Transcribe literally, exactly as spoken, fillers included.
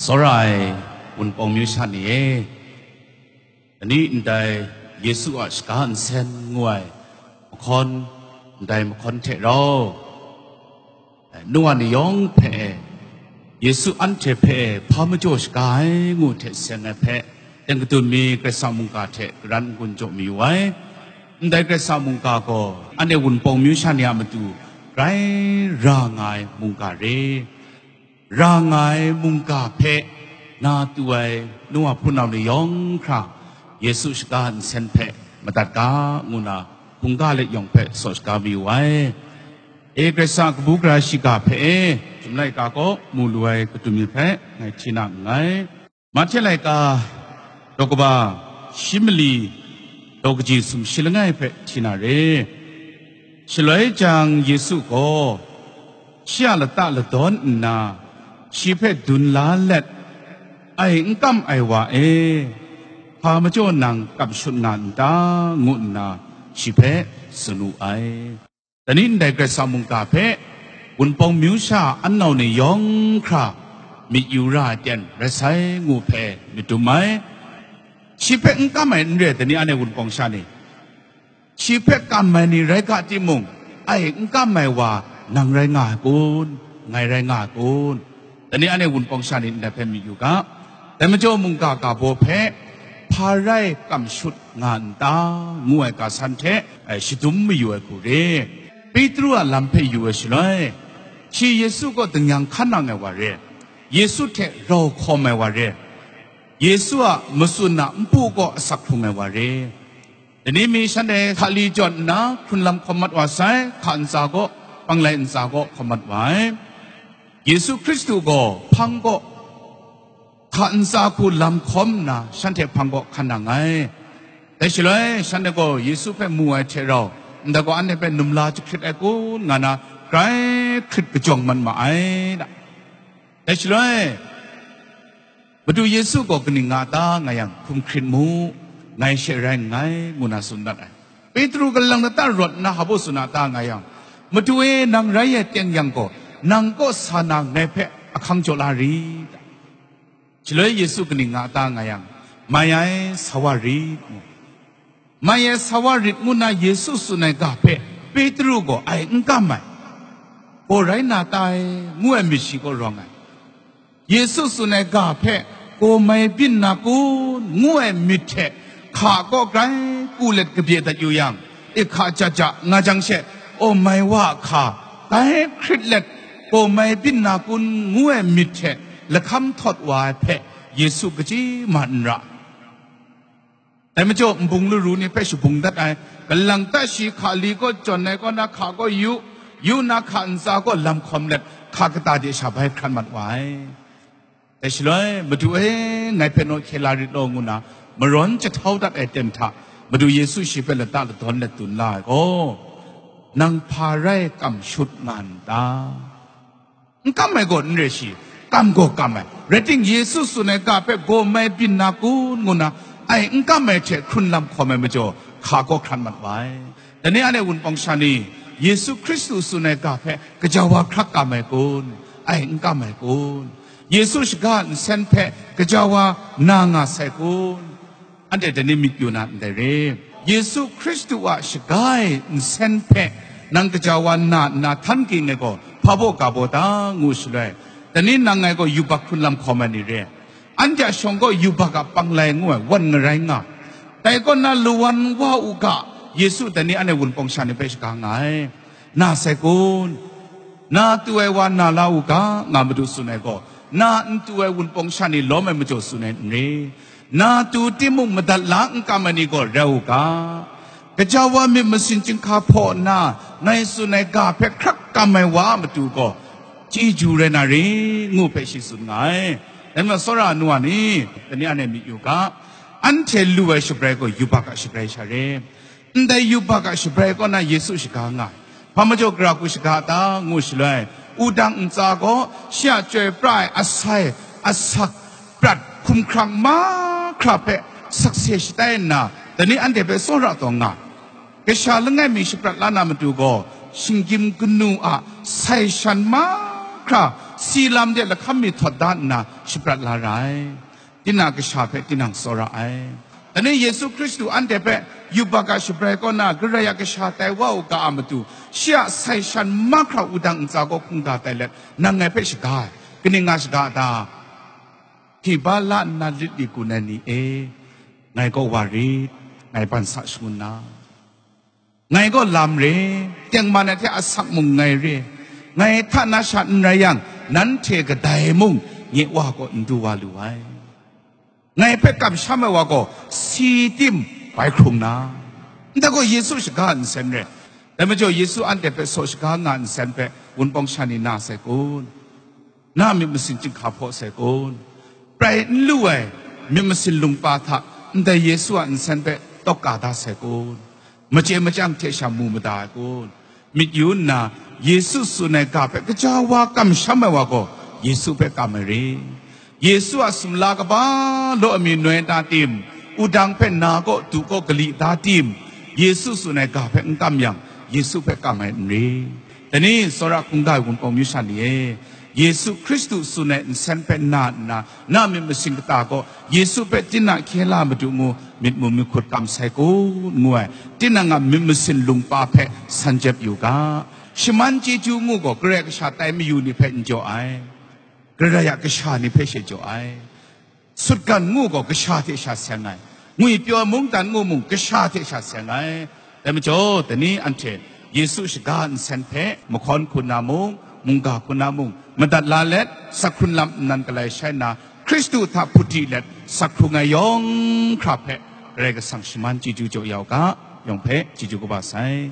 Tsawra ai Wunpawng myu sha ni e, ani ndai Yesu a shaga nsen ngu ai mahkawn, ndai mahkawn hte rau, nu wa ni yawng hpe e, Yesu anhte hpe e hpa majaw shaga ai ngu hte seng ai hpe, teng kadun mi Karai Kasang mungga hte karan n-gun jaw mayu ai. Ndai Karai Kasang mungga gaw, anhte Wunpawng myu sha ni a matu grai ra nga ai mungga re. Ra nga ai mungga hpe na tu ai nu wa hpunau ni yawng hkra, Yesu shaga nsen hpe madat ga, ngu na hkungga let yawng hpe saw shaga mayu ai. E, Karai Kasang kabu gara shiga hpe e, Chyum laika kaw mu lu ai kadun mi hpe ngai hti na nngai. Mahte laika daw kaba shi mali daw kaji sumshi langai hpe hti na re. Shaloi jang Yesu gaw shi a lata ladawn nna, shi hpe dun la let, "Ai n kam ai wa e, hpa majaw nang kamshut nga n ta?" ngu nna shi hpe tsun wu ai. Dai ni ndai Karai Kasang mungga hpe Wunpawng myu sha an nau ni yawng hkra myit yu ra ai ten rai sai ngu hpe myit dum ai. Shi hpe n kam ai n re, dai ni anhte Wunpawng sha ni. Shi hpe kam ai ni rai ga timung, ai n kam ai wa nang rai nga ai kun, ngai rai nga ai kun? Dai ni anhte Wunpawng sha ni ndai hpe myit yu ga. Dai majaw mungga ga baw hpe, "Hpa rai kamshut nga n ta?" ngu ai ga san hte, ai, shadum mayu ai hku re. Petru a lam hpe yu ai shaloi, shi Yesu kaw ding-yang hkan nang ai wa re, Yesu hte rau hkawm ai wa re, Yesu a matsun a npu kaw asak hkrung ai wa re. Dai ni mi shanhte hkali jawn nna hkrun lam hkawm mat wa sai, hka ntsa kaw, panglai ntsa kaw hkawm mat wa ai. Yesu Hkristu gaw hpang kaw hka ntsa hku lam hkawm nna, shanhte hpang kaw hkan nang ai. Dai shaloi, shanhte gaw Yesu hpe mu ai hte rau, ndai gaw anhte hpe numla jahkrit ai kun nga na, grai hkrit kajawng mat ma ai da. Dai shaloi, Madu Yesu gaw kaning nga ta nga yang, hkum hkrit mu, ngai she rai nngai, ngu na tsun dat ai. Petru galang lata rawt nna hpa baw tsun a ta nga yang, "Madu e, nang rai e teng yang gaw, nang kaw sa na ngai hpe ahkang jaw la rit?" Shaloi Yesu kaning nga ta nga yang, "Mai ai, sa wa rit," ngu. "Mai ai, sa wa rit," ngu na Yesu tsun ai ga hpe Petru gaw ai n kam ai. "Gaw rai na ta e?" ngu ai myit shi kaw rawng ai. Yesu tsun ai ga hpe, "Gaw mai byin na kun?" ngu ai myit hte, hka kaw grai ku let kabye dat yu yang, ihka ja ja nga jang she, "O mai wa a hka, grai hkrit let, gaw mai byin na kun?" ngu ai myit hte lahkam htawt wa ai hpe, Yesu kachyi ma n ra. Dai majaw, nbung laru ni hpe shabung dat ai, galang ta shi hka li kaw jawn ai kaw na hka kaw yu, yu na hka ntsa kaw lam hkawm let, hka kata de sha bai hkrat mat wa ai. Dai shaloi, "Madu e, ngai hpe naw hkye la rit law," ngu na, marawn jahtau dat ai ten hta, Madu Yesu shi hpe lata ladawn let dun la ai gaw, "Nang hpa rai kam shut nga n ta?" N kam ai gaw n re shi, kam gaw kam ai. Rai ting, Yesu tsun ai ga hpe, "Gaw mai byin na kun?" ngu na, ai n kam ai hte hkrun lam hkawm ai majaw, hka kaw hkrat mat wa ai. Dai ni anhte Wunpawng sha ni, Yesu Hkristu tsun ai ga hpe gaja wa hkrak kam ai kun? Ai n kam ai kun? Yesu shaga nsen hpe gaja wa na nga sai kun? Anhte dai ni myit yu na ndai re. Yesu Hkristu a shaga ai nsen hpe nang gaja wa na nna htan ging ai gaw, hpa baw ga baw ta ngu shaloi, dai ni nang ngai gaw yubak hkrun lam hkawm ai ni re. Anhte a shawng gaw yubak a panglai ngu ai wan ngarai nga. Dai kaw na lawan wa u ga, Yesu dai ni anhte Wunpawng sha ni hpe shaga nga ai. Na sai kun? Na tu ai wa na la u ga, nga Madu tsun ai gaw, na n tu ai Wunpawng sha ni lawm ai majaw tsun ai n re. Na tu timung madat la n kam ai ni gaw rai u ga. Gaja wa myit masin chyinghka hpaw nna, ngai tsun ai ga hpe hkrak kam ai wa a matu gaw, chyeju rai na re, ngu hpe shi tsun nga ai. Dai majaw, tsawra ai nu wa ni, dai ni anhte myit yu ga, anhte lu ai shabrai gaw yubak a shabrai sha re. Ndai yubak a shabrai kaw na Yesu shaga nga ai. Hpa majaw gara hku shaga a ta ngu shaloi, wudang ntsa gaw shi a chyoi pra ai asai, asak, prat, hkumhkrang mahkra hpe sakse shatai nna, dai ni anhte hpe tsawra taw nga ai. Kasha langai mi shaprat la na matu gaw, shinggyim kanu a sai shan mahkra hkra, si lam de lahkam mi htawt da nna shaprat la ra ai. Tinang kasha hpe tinang tsawra ai. Dai ni Yesu Hkristu anhte hpe yubak a shabrai kaw na Karai a kasha tai wa u ga a matu, shi a sai shan mahkra wudang ntsa gaw hkungga tai let, nang ngai hpe shaga ai. Kaning nga shaga a ta? Hkiba la nna lit li gun ai ni e, ngai gaw wa rit, ngai ban sa shangun na. Ngai gaw lam re, tengman ai hte asak mung ngai re, ngai hta na sha n rai yang, nanhte kadai mung nye Wa gaw n du wa lu ai. Ngai hpe kamsham ai wa gaw si tim bai hkrung na, ndai gaw Yesu shaga nsen re. Dai majaw Yesu anhte hpe saw shaga nga nsen hpe wunpawng sha ni na sai kun? Na myit masin chyinghka hpaw sai kun? Prai n lu ai myit masin lungpa hta ndai Yesu a nsen hpe tawk ka da sai kun? Machye machyang hte sha mu mada ai kun? Myit yu nna, Yesu tsun ai ga hpe gaja wa kamsham ai wa gaw, Yesu hpe kam ai re. Yesu a sumla kaba law mi noi ta tim, wudang hpe na kaw du kaw gali da tim, Yesu tsun ai ga hpe n kam yang, Yesu hpe kam ai n re. Dai ni, tsawra hkungga ai wunpawng myu sha ni e, Yesu Hkristu tsun ai nsen hpe na nna, na myit masin kata gaw Yesu hpe tinang hkye la madu ngu myit mu myit hkut kam sai kun ngu ai, tinang a myit masin lungpa hpe san jep yu ga. Shaman chyeju ngu gaw Karai Kasha tai mayu ni hpe n jaw ai, Karai a kasha ni hpe she jaw ai. Sutgan ngu gaw kasha hte sha seng ai, ngwipyaw mungdan ngu mung kasha hte sha seng ai. Dai majaw, dai ni anhte Yesu shaga nsen hpe mahkawn hku na mung, mungga hku na mung, madat la let, sakhun lam nnan galai shai nna, Hkristu hta hput di let, sak hkrung ai yawng hkra hpe Karai Kasang shaman chyeju jaw ya u ga, yawng hpe chyeju kaba sai.